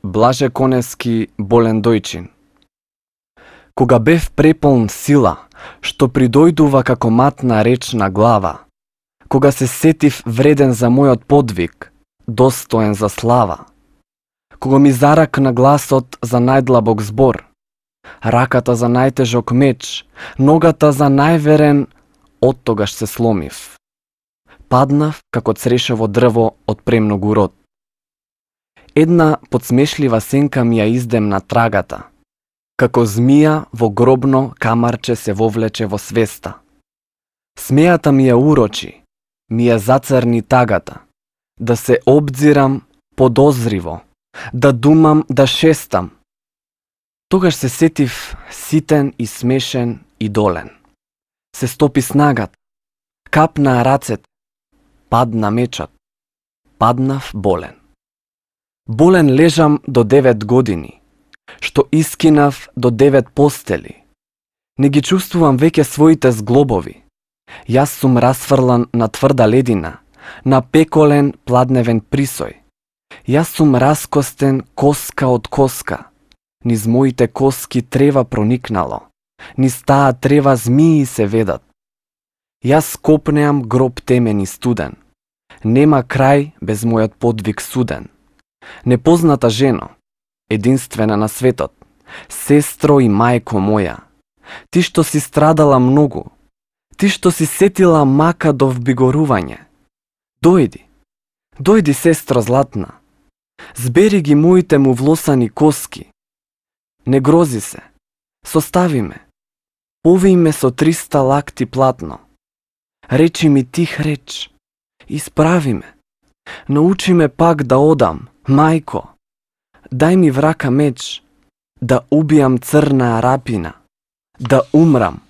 Блаже Конески, Болен дојчин. Кога бев преполн сила, што придојдува како матна реч на глава, кога се сетив вреден за мојот подвиг, достоен за слава, кога ми заракна гласот за најдлабок збор, раката за најтежок меч, ногата за најверен, оттогаш се сломив. Паднав како црешево дрво од премногу род. Една подсмешлива сенка ми ја издемна трагата, како змија во гробно камарче се вовлече во свеста. Смејата ми ја урочи, ми ја зацрни тагата, да се обзирам подозриво, да думам, да шестам. Тогаш се сетив ситен и смешен и долен. Се стопи снагата, капнаа рацете, падна мечот, паднав болен. Болен лежам до 9 години, што искинав до 9 постели. Не ги чувствувам веќе своите зглобови. Јас сум расфрлан на тврда ледина, на пеколен пладневен присој. Јас сум раскостен коска од коска. Низ моите коски трева проникнало, низ таа трева змии се ведат. Јас копнеам гроб темен и студен. Нема крај без мојот подвиг суден. Непозната жено, единствена на светот, сестро и мајко моја, ти што си страдала многу, ти што си сетила мака до вбигорување. Дојди, сестро златна, збери ги моите му влосани коски. Не грози се, состави ме, повиј ме со 300 лакти платно. Речи ми тих реч, исправи ме, научи ме пак да одам, мајко. Дај ми в рака меч, да убијам црна рапина, да умрам,